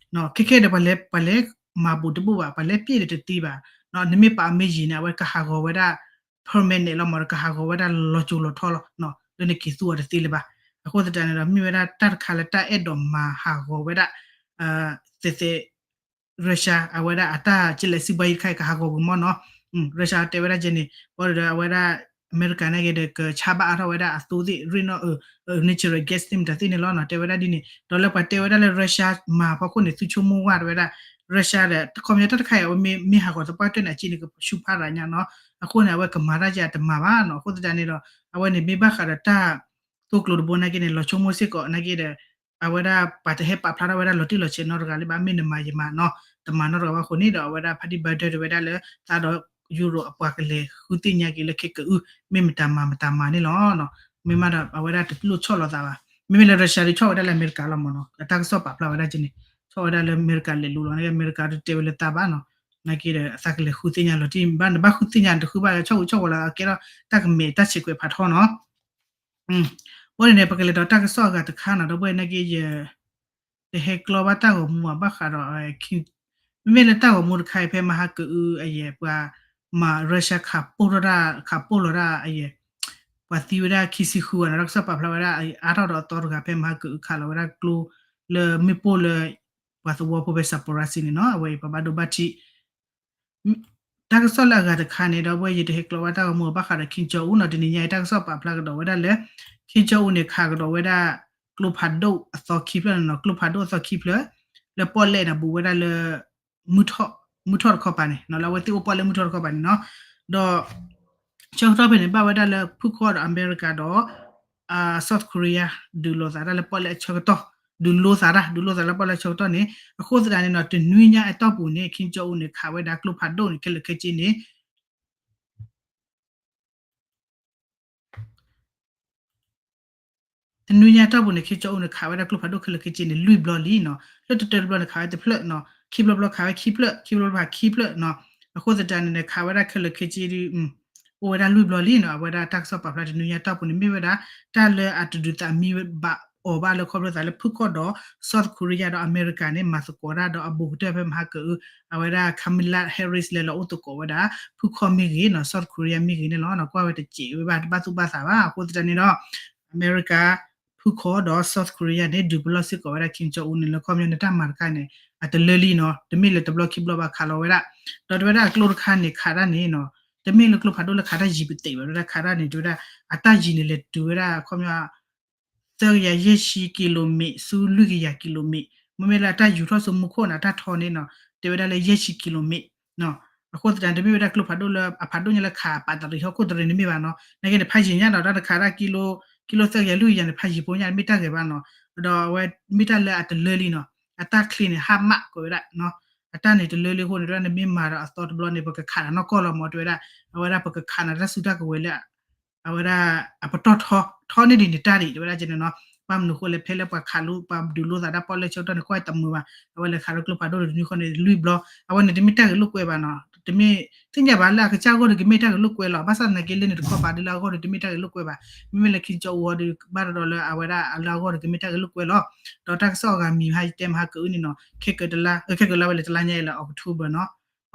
ခဲခဲဒီးပှၤလဲၤ ပှၤလဲၤမၤဘူးတဘူၣ်ဘၣ် ပှၤလဲၤပျဲၢ်ဒီးတသ့ဘၣ် နမ့ၢ်ပာ်အမ့ၢ်ယံာ်န့ၣ် အဝဲကဟးဂီၤဝဲဒၣ် permanent လီၤမ့ၢ်ဒီး ကဟးဂီၤဝဲဒၣ်လီၤစိၤလီၤထီလီၤ လၢနက့ၤသူအီၤတသ့လၢၤဘၣ်. အဃိသတးန့ၣ်ဒီး မ့ၢ်ဝဲဒၣ်တၢ်တခါလၢတၢ်အဲၣ်ဒိးမၤဟးဂီၤဝဲဒၣ် သဲးသဲး Russia အဝဲဒၣ်အတၢ်ကလဲၤစံးဘှါယံၤတခါအံၤကဟးဂီၤကွံာ်မ့ၢ်နီၤ Russia တဲဝဲဒၣ်ကဲန့ၣ် ဘၣ်ဒီးအဝဲဒၣ် အမဲရကၤန့ၣ်က့ၤဒီး ကဆါဘၣ်အါထီၣ်ဝဲဒၣ်အသိသ့ၣ် ရ့ၣ်နီၣ် natural gas သ့ၣ်မတၤသ့ၣ်န့ၣ်လီၤနီၤ တဲဝဲဒၣ်ဒ်န့ၣ် ဒီးလၢပှၤတဲဝဲဒၣ်လၢ Russia မၤဖီခိၣ်န့ၣ် သုဆိကမိၣ်ဝဲတဲဝဲဒၣ် Russia ဒီး ခီပညီတၢ်တခါအံၤ အဝဲမ့ၢ်ဟးဂီၤသပှၢ်တၢၢ်န့ၣ် အစ့န့ၣ်ကဆူၣ်ဖးရၤညါနီၤ အဃိန့ၣ် အဝဲကမၤတၢ်ကဲတမၤဘၣ်နီၤ အဃိသတးန့ၣ်ဒီး အဝဲန့ၣ်မ့ၢ်ဘၣ်ဃးဒီးတၢ် သိကျိၤတဘိနာ်က့န့ၣ် လီၤဆိကမိၣ်စ့ၢ်ကီးနာ်က့ဒီး အဝဲဒၣ်ပှၤတဟဲပာ်ဖျါထီၣ်ဝဲဒၣ်လီၤတံၢ်လီၤဆဲးနီတဂၤလၢၤဘၣ် မ့ၢ်နမၤယမၤနီၤ တမၤနီတဂၤဘၣ်အဃိန့ၣ်ဒီး အဝဲဒၣ်ဖါတံၢ် Biden တဲဝဲဒၣ်လၢ သးဒီးယူရိၣ်အပှၤကလဲၤဃုသ့ၣ်ညါက့ၤလၢခဲကအု မ့ၢ်မတၤမၤမတၤမၤန့ၣ်လီၤ. မ့ၢ်မးဒီး အဝဲဒၣ်တလိၣ်ဆီၣ်လီၤသးဘၣ် မ့မ့ၢ်လၢ Russia ဒုးဆီၣ်ဝဲဒၣ်လၢအမဲရကၤလီၤမ့ၢ်နီၤ အတၢ်ကစီၣ်ပာ်ဖျါဝဲဒၣ်ကဲန့ၣ် ဆီၣ်ဝဲဒၣ်လၢအမဲရကၤလဲၤလိၤလီၤ အမဲရကၤတတဲဝဲလၢသးဘၣ်နီၤ နာ်က့ဒီး အသးကလဲၤဃုသ့ၣ်ညါလီၤတံၢ် ဘၣ်နဘၣ်ဃုသ့ၣ်ညါတဃုဘၣ်လၢ ဆီၣ်ဝံၤဆီၣ်ဝီၤလီၤသးကဲထီၣ် တၢ်ကမဲာ်တၢ်ဆဲးကွဲးဖးထီနီၤ အဃိန့ၣ်န့ၣ် ပကလဲၤဒီးတၢ်ကစီၣ်အဂၤတခါနီၤ ဒီပုၢ်ဝဲၢ်နာ်က့ ယ တဟဲကျီဘၣ်တၢ်ဂီၤမူအဘၣ်ဃးဒီး မ့မ့ၢ်လၢတၢ်ဂီၤမူတခါအံၤ ဖဲမဟါကအုအယဲၢ် ပှၤမၤ Russia ခးပိၢ်ထီၣ်တၢ် ခးပိၢ်လီၤတၢ်အယဲၢ် ပှၤသံဝဲဒၣ်ခံဆံဃုဂၤနီၤ တၢ်ကစီၣ်ပာ်ဖျါဝဲဒၣ် အါထီၣ်ဒီးအသီတဂၤ ဖဲမဟါကအုခးလီၤဝဲဒၣ်ကျိ လၢမ့ၣ်ပိၢ်လၢ ပှၤသဝီဖိဖဲ Zaporizhzhia န့ၣ်နီၤ အဝဲအံၤပှၤဘၣ်ဒိဘၣ်ထံး တၢ်ကစီၣ်လၢအဂၤတခါန့ၣ် ဒီပုၢ်ဝဲၢ် ယတဟဲကျီဘၣ်တၢ်ဂီၤမူအဘၣ်ဃးဒီး Kim Jong Un နီၤ တနံၤညါအံၤ တၢ်ကစီၣ်ပာ်ဖျါကဒီးဝဲဒၣ်လၢ Kim Jong Un န့ၣ် ခးကဒီးဝဲဒၣ် ကျိဖးဒိၣ်အသီခံဖျၢၣ်နီၤ ကျိဖးဒိၣ်အသီခံဖျၢၣ် လၢပီၣ်လဲၣ်န့ၣ် ဘူးဝဲဒၣ်လၢ မုၢ်ထီၣ်တခီပၤန့ၣ်နီၤ လၢအဝဲသ့ၣ်အိၣ်ပီၣ်လဲၣ်မုၢ်ထီၣ်တခီပၤန့ၣ်နီၤ ဒီး ဆၢကတီၢ်ဖဲန့ၣ် ဘၣ်ဝဲဒၣ်လၢဖုၣ်ခီၣ်ဒီးအမဲရကၤဒီး South Korea ဒုးလိာ်သးတၢ်လၢပီၣ်လဲၣ်အဆၢကတီၢ် ဒုးလိာ်သးတၢ် ဒုးလိာ်သးလၢပီၣ်လဲၣ်အဆၢကတီၢ်န့ၣ် အဃိသတးန့ၣ်နီၤ တနွံညါအတီၢ်ပူၤန့ၣ် Kim Jong Un န့ၣ် ခးဝဲဒၣ်ကျိဖးဒိၣ်န့ၣ် ခဲလၢာ်ခဲဆ့န့ၣ် တနွံညါအတီၢ်ပူၤန့ၣ် Kim Jong Un န့ၣ် ခးဝဲဒၣ်ကျိဖးဒိၣ်ခဲလၢာ်ခဲဆ့န့ၣ် လွံၢ်ဘျီလံနီၤ လၢတတၢၢ်တဘျီန့ၣ် ခးဝဲတဖျၢၣ်နီၤ ခံဘျီဘျီခးဝဲခံဖျၢၣ် ခံဘျီဘျီခးခံဖျၢၣ်နီၤ အဃိသတးန့ၣ်န့ၣ် ခးဝဲဒၣ်ခဲလၢာ်ခဲဆ့ဒုး အိၣ်ဝဲဒၣ်လွံၢ်ဘျီလံနီၤ အဝဲဒၣ်တၢ်ကစီၣ်ပာ်ဖျါတနွံညါအတီၢ်ပူၤန့ၣ် မ့ၢ်ဝဲဒၣ် တၢ်လၢအတဒုးသးမံဘၣ်အီၤဘၣ်လၢခီဖျိသးလၢဖုၣ်ခီၣ်ဒီး South Korea ဒီးအမဲရကၤန့ၣ် မၤသကိးတၢ်ဒီးအဘူးကတၢၢ်ဖဲမဟါကအု အဝဲဒၣ် Kamala Harris လဲၤလီၤအိၣ်သကိးဝဲဒၣ် ဖုၣ်ခီၣ်မ့ၢ်ဂ့ၤနီၤ South Korea မ့ၢ်ဂ့ၤန့ၣ်လီၤနီၤ ကွၢ်ဝဲတစဲးဝဲဘၣ် တဘၣ်သူၣ်ဘၣ်သးဘၣ် အဃိသတးန့ၣ်ဒီး အမဲရကၤ ဖုၣ်ခီၣ်ဒီး South Korea န့ၣ် ဒုးပလီၢ်စ့ၢ်ကီးဝဲဒၣ် Kim Jong Un န့ၣ် လၢခီပညီန့ၣ် တၢ်မၤတခါန့ၣ် အတလၢလံနီၤ တမ့ၢ်လၢတဘျီခံဘျီဘၣ်ခးလီၤဝဲဒၣ် ဒီးတဝဲဒၣ်အကျိတခါန့ၣ် ခးတၢ်န့ၣ်နီၤ တမ့ၢ်လၢကျိဖးဒိၣ်လၢခးတၢ်ယံၤပသ့ၣ်ဘၣ် တဝဲဒၣ်ခးတၢ်န့ၣ် တဝဲဒၣ် အတၢ်ယံၤန့ၣ်လဲၤတုၤဝဲဒၣ်ခီပညီ သၢကယၤယဲၢ်ဆံကံလိမ့ၣ် ဆူလွံၢ်ကယၤကံလိမ့ၣ် မ့မ့ၢ်လၢအတၢ်ယူၤထီၣ်ဆူမူခိၣ်န့ၣ် အတၢ်ထီန့ၣ်နီၤ တဲဝဲဒၣ်လၢယဲၢ်ဆံကံလိမ့ၣ် အဃိသတးန့ၣ် တမ့ၢ်ဝဲဒၣ်ကျိဖးဒိၣ်လၢအဖးဒိၣ်ညါလၢခးပာ်တရံးဟီၣ်ခိၣ်တရံးန့ၣ်မ့ၢ်ဘၣ်နီၤ နာ်က့န့ၣ် ဖးယံၤညါဒီး တၢ်တခးဒၣ်ကံလိ ကံလိသၢကယၤလွံၢ်ကယၤန့ၣ် ဖးယံၤဖိညါန့ၣ် မ့ၢ်တၢ်ဂ့ၤဘၣ်နီၤ ဒီးအဝဲမ့ၢ်တၢ်လၢအတလၢလံနီၤ အတၢ်ချ့န့ၣ် ဟါမၢ်ကွဲးဝဲဒၣ် အတၢ်န့ၣ်တလၢလံအဃိန့ၣ် တဝဲဒၣ်နမ့ၢ်မၤဒီးအသီတဘျီန့ၣ် ပကခးနၤနီၢ်ကီၢ်လီၤမၢ် တဲဝဲဒၣ် အဝဲဒၣ်ပကခးနၤတၢ်စုတၢ်ကဝဲၤလၢ အဝဲဒၣ်အပတီၢ်ထီ ထီန့ၢ်ဒံးန့ၣ်တၢ်ဒံး တဲဝဲဒၣ်ကဲန့ၣ်နီၤ ဘၣ်မနုၤအဃိလဲၣ် ဖဲလၢပှၤခးလိ ပှၤဒုးလိသးတၢ်ပီၣ်လဲၣ်ဆၢကတီၢ်န့ၣ် ကွၢ်တမုာ်ဘၣ် အဝဲလဲၤခးလၢကျိဖးဒိၣ်တနွံဃီန့ၣ် လွံၢ်ဘျီ အဝဲန့ၣ်တမ့ၢ်တၢ်ဂ့ၢ်လိာ်ကွဲဘၣ်နီၤ တမ့ၢ် သ့ၣ်ညါဘၣ်လၢအကစၢ်အဂီၢ်ဒီးကမ့ၢ်တၢ်ဂ့ၢ်လိာ်ကွဲလီၤ ဘၣ်ဆၣ်သနာ်က့လၢန့ၣ်တခီပၤဒ်လၢအဂီၢ်ဒီးတမ့ၢ်တၢ်ဂ့ၢ်လိာ်ကွဲဘၣ် မ့မ့ၢ်လၢခံကၠီအူအီၤဒီး ဘၣ်တဒီးလၢအဝဲဒၣ်အလၢအဂီၢ်ဒီးကမ့ၢ်တၢ်ဂ့ၢ်လိာ်ကွဲလီၤ ဒီးတၢ်ကစီၣ်အဂၤမံၤဟါယတဲမဟါကအုန့ၣ်နီၤ ခဲကလါ ခဲကလါဝဲလဲၣ်တလါညါအံၤလၢ October နီၤ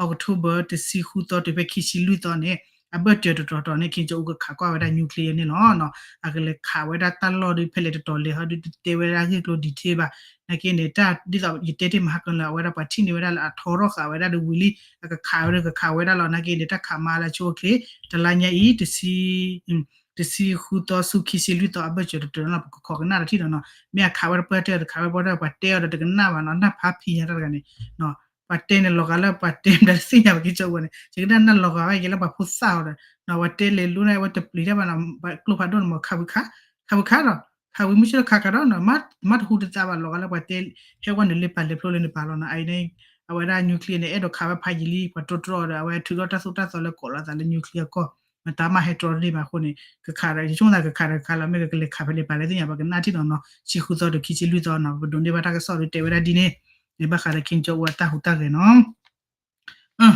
October တဆံဃုသီတုၤဖဲခံဆံလွံၢ်သီန့ၣ် အဘၢၣ်စၢၤတတီၤတီၤန့ၣ် ခံကၠီအူကခးကွၢ်ဝဲဒၣ် nuclear န့ၣ်လီၤ အကလဲၤခးဝဲဒၣ်တၢ်လီၢ်ဒီးဖဲလဲၣ်တတီၤလဲၤဟီဒီးတတဲဝဲဒၣ်ဂ့ၢ်ကျိၤ detail ဘၣ် နာ်က့န့ၣ် တၢ်ဒ်သိးယတဲတ့ၢ်မဟါကလၢ အဝဲဒၣ်ပှၤထံၣ်န့ၢ်ဝဲဒၣ်လၢအထီထီၣ်ဃာ်ဝဲဒၣ်ဒီးဝံၤလံ အကခးဝဲဒၣ်ကခးဝဲဒၣ်လီၤ နာ်က့န့ၣ် တၢ်ခးမၤလၢဆိအချ့ တလါညါအံၤ တဆံဃုသီဆူခံဆံလွံၢ်သီအဘၢၣ်စၢၤတတီၤန့ၣ်လီၤ ပကခိးကနၣ်တထံၣ်ဒီးနီၤ မ့ၢ်အခးဝဲဒၣ်ပှၢ်တဲအီၤတခးဝဲပှၢ်တဲအီၤဒီးတကနၣ်ဘၣ်နီၤ နၢ်ဖးဖံးညါတၢ်တဂၤန့ၣ် ပှၤတဲန့ၣ်လီၤဂာ်လၢပှၤတဲမတၤတသ့ၣ်ညါဘၣ်က့ၤကၠီဝဲန့ၣ် ယကနၣ်နၢ်လီၤဂာ်ဝဲက့ၤလၢပှၤဖိသၣ်အီၤဒီး ပှၤတဲလဲၤလူန့ၣ် အဝဲတပျံၤတၢ်ဘၣ်နီၤ ကျိဖးဒိၣ်န့ၣ်မ့ၢ်ခးဝံၤခး ခးဝံၤခးဒီး ခးဝံၤမုၢ်ဆ့ၣ်လီၤခးခးဒီးနီၤ မ့ၢ်တဟူးတသးဘၣ်လီၤဂာ်လၢပှၤတဲ ဟဲဝဲနုာ်လၢပာ်လဲၤဖျိလၢနပာ်လီၤနီၤ အအံၤန့ၣ် အဝဲဒၣ် nuclear န့ၣ် အဲၣ်ဒိးခးဝဲဖးယံာ်လံ ပှၤတြီတြီဒီး အဝဲထုးထီၣ်တၢ်သိၣ်တၢ်သီလၢကိးလီၤသးလၢ nuclear ကီၢ် မတၤမးဟဲတြီတန့ၢ်ဘၣ်အဃိန့ၣ် ကခးဒီး ယဆိကမိၣ်သးကခးဒီးခးလီၤ မ့ၢ်ကကလဲၤခးဖဲန့ၣ် ပာ်လၢသ့ၣ်ညါ ပကနၣ်ထံၣ်နီၤနီၤ ဆံဃုသီဒီးခံဆံလွံၢ်သီနီၤ ပဒိးန့ၢ်ဘၣ်တၢ်ကစီၣ်ဒီးတဲဝဲဒၣ်ဒ်န့ၣ် န့ၣ်ဘၣ်ဃးဒီး Kim Jong Un အတၢ်ဟူးတၢ်ဂဲၤနီၤ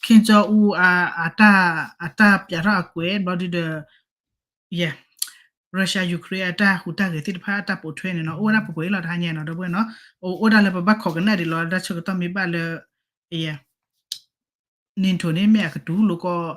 Kim Jong Un အတၢ် အတၢ်ပျးထီၣ်အကွဲးဘျီဒုဒီး ယဲ Russia Ukraine အတၢ်ဟူးတၢ်ဂဲၤသ့ၣ်တဖၣ်အတၢ်ပိာ်ထွဲန့ၣ်နီၤ အိၣ်ဝဲဒၣ်ပှဲၤပှဲၤလီၤတဟါညါနီၤ ဒီပုၢ်ဝဲၢ်နီၤ အိၣ်ဒၣ်လၢပဘၣ်ခိးကနၣ်ဒံးလီၤ တၢ်ဆၢကတီၢ်မ့ၢ်ဘၣ်လၢ ယဲ NATO န့ၣ် မ့ၢ်အကတူၢ်လိာ်ကီၢ်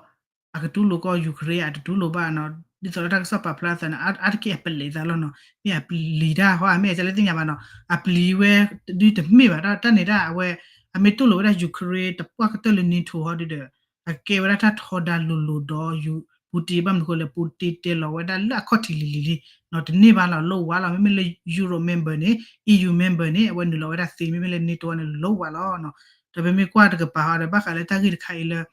အကတူၢ်လိာ်ကီၢ် Ukraine အတတူၢ်လိာ်ဘၣ်နီၤ ဒ်သိးလၢတၢ်ကစီၣ်ပာ်ဖျါသးန့ၣ် အါတက့ၢ်အပလံးသးလီၤနီၤ မ့ၢ်အပလံးတၢ်ဟီ အမ့ၢ်အကလဲၣ်သ့ၣ်ညါဘၣ်နီၤ အပလံးဝဲ ဒုတမ့ၢ်ဘၣ် တၢ်န့ၣ်ဒၣ်အဝဲ အမ့ၢ်တူၢ်လိာ်ဝဲဒၣ် Ukraine တပှၢ်ကတၢၢ်လၢ NATO ဟီဒုဒီး အကဲဝဲဒၣ်တၢ်ထီဒါလိၤလိၤဒီး Putin ဘၣ်မနုၤဃိလဲၣ် Putin တဲလီၤဝဲဒၣ်လၢအခီၣ်ထံးလံၤလံၤလံ တန့ၢ်ဘၣ်လီၤ လိၣ်ဝါလီၤ မ့မ့ၢ်လၢ Europe member န့ၣ် EU member န့ၣ် အဝဲနုာ်လီၤဝဲဒၣ်သ့ မ့မ့ၢ်လၢ NATO န့ၣ် လိၣ်ဝါလီၤ ဒီးပမ့ၢ်ကွၢ်တကပၤဟီဒီး ဘၣ်ဃးလၢတၢ်ဂ့ၢ်တခါအံၤလၢ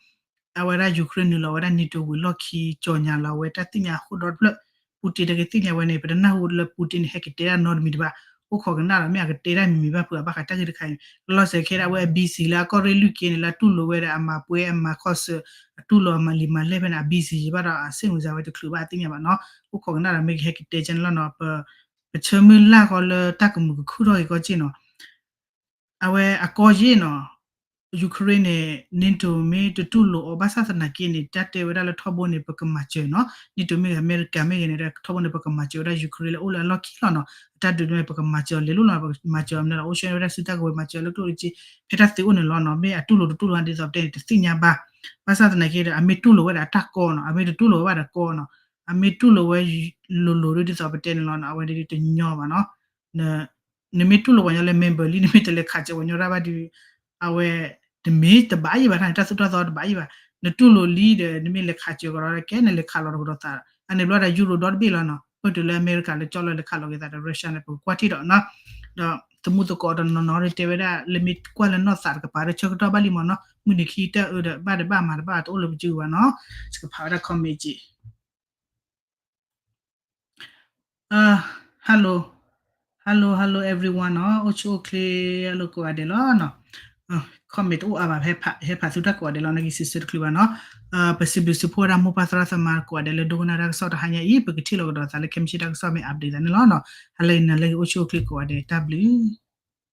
အဝဲဒၣ် Ukraine နုာ်လီၤဝဲဒၣ် NATO ဝံၤလီၢ်ခံ ကၠီၣ်ညါလီၤဝဲတၢ်သ့ၣ်ညါအဃိဒီတဖျၢၣ် Putin တဂ့ၤသ့ၣ်ညါဝဲန့ၣ် ပတနၢ်ဟူလၢ Putin န့ၣ် ဟဲကတဲဒၣ်နီတမံၤတဘၣ် အိၣ်ခိးကနၣ်လီၤ မ့ၢ်အကတဲဒၣ်မံၤမံၤဘၣ်ဖုးအဘၣ်ဃးတၢ်ဂ့ၢ်တခါအံၤ လီၤစဲးခဲဒၣ်ဝဲ busy လၢအကီၢ်ရ့ၣ်လွံၢ်က့န့ၣ် လၢအတူၢ်လိာ်ဝဲဒီးအမၤပှဲၤ အမၤခီၣ်ဆၢ အတူၢ်လိာ်အမၤလံာ်မၤလဲၢ်ဖဲန့ၣ် အ busy ယံၤဘၣ်ဒီးအ စိတ်ဝင်စား ဝဲတချုးဘၣ်အသ့ၣ်ညါဘၣ်နီၤ အိၣ်ခိးကနၣ်လီၤ မ့ၢ်ကဟဲကတဲကဲန့ၣ်လီၤနီၤ ပ ပဆၢမုၢ်လၢ်ဃီလၢတၢ်ကမုာ်ကခုၣ်ထီၣ်ဂ့ၤကီက့ၢ်နီၤ အဝဲအကီၢ်ယ့ၢ်နီၤ Ukraine န့ၣ် NATO မ့ၢ်တတူၢ်လိာ်အီၤ ဘၣ်ဆၣ်သနာ်က့န့ၣ် တၢ်တဲဝဲဒၣ်လၢထီဘိန့ၣ် ပကမၤစၢၤနီၤ NATO မ့ၢ်ဂ့ၤ အမဲရကၤမ့ၢ်ဂ့ၤန့ၣ် ထီဘိန့ၣ် ပကမၤစၢၤဝဲဒၣ် Ukraine လၢအိၣ်လၢအလီၢ်ခံလီၤနီၤ အတၢ်ဒုးန့ၣ် ပကမၤစၢၤအီၤလဲၤလိၤလီၤ ပကမၤစၢၤအီၤမနုၤလီၤ အိၣ်ဆှၢဝဲဒၣ်စုတၢ်ကဝဲၤ မၤစၢၤအီၤလၢကျိၣ်လၢစ့ ဖဲတၢ်သုးအိၣ်န့ၣ်လီၤနီၤ မ့ၢ်အတူၢ်လိာ်တတူၢ်လိာ်ဒ်သိးပတဲန့ၣ် တသ့ၣ်ညါဘၣ် ဘၣ်ဆၣ်သနာ်က့ဒီး အမ့ၢ်တူၢ်လိာ်ဝဲဒၣ်အတၢ်ကီနီၤ အမ့ၢ်တတူၢ်လိာ်ဝဲဘၣ်ဒီးကီနီၤ အမ့ၢ်တူၢ်လိာ်ဝဲလိၤလိၤဒ်သိးပတဲန့ၣ်လီၤနီၤ အဝဲဒၣ်တညီဘၣ်နီၤ နမ့ၢ်တူၢ်လိာ်ပှၤညီလၢ member လံ နမ့ၢ်တလဲၤခးစၢၤပှၤညီတၢ်ဘၣ်ဒီး အဝဲ တမ့ၢ်တဘၣ်ယံၤဘၣ် တၢ်န့ၣ် တၢ်သိၣ်တၢ်သီတဘၣ်ယံၤဘၣ် နတူၢ်လိာ်လံဒီး နမ့ၢ်လဲၤခးစၢၤကဒီးကဲ နလဲၤခးလီၤတကဒီးသး အန့ၣ်ဘျီဒီး ယူရိၤဒီတဘ့ၣ်လီၤနီၤ ပတုၤလၢအမဲရကၤလၢကၠီလၢလဲၤခးလီၤက့ၤသးဒီး Russia န့ၣ် ပကကွၢ်ထံၣ်ဒီးနီၤ ဒီးသမူသကိးတနီၤနီၤတဲဝဲဒၣ် လၢမ့ၢ်ကွၢ်လၢနီၢ်သးတကပၤဒီး ဆၢကတီၢ်ဘၣ်လံမ့ၢ်နီၤ မုၢ်နံၤခံတၢ်အၢဒီး ဘၣ်တဘၣ်မၤတဘၣ်တအိၣ်လၢပစုဘၣ်နီၤ စကဖးဝဲဒၣ် comment က့ Hello, hello, hello everyone နီၤ အိၣ်ဆူၣ်အိၣ်ချ့အလိၤကိးဂၤဒဲးလီၤနီၤ comment တအိၣ်အါဘၣ် ဟဲဖးသုတၢ်ကိးဂၤဒဲးလီၤ နာ်က့စံးဆၢတချုးဘၣ်နီၤ ပစံးဘျုးစံးဖှိၣ်ဝဲဒၣ်မိၢ်ပၢ်သရၣ်သမါကိးဂၤဒဲးလၢဒိကနၣ်တၢ်ကစီၣ်တဟါညါအံၤ ပကထံၣ်လိာ်ကဒီးသးလၢခဲမုၢ်ဆ့ၣ်တၢ်ကစီၣ်မ့ၢ် update သးန့ၣ်လီၤနီၤ ဟါလၢအံၤနၤလၢဂ့ၤ အိၣ်ဆူၣ်အိၣ်ချ့ကိးဂၤဒဲး တၢ်ဘျုး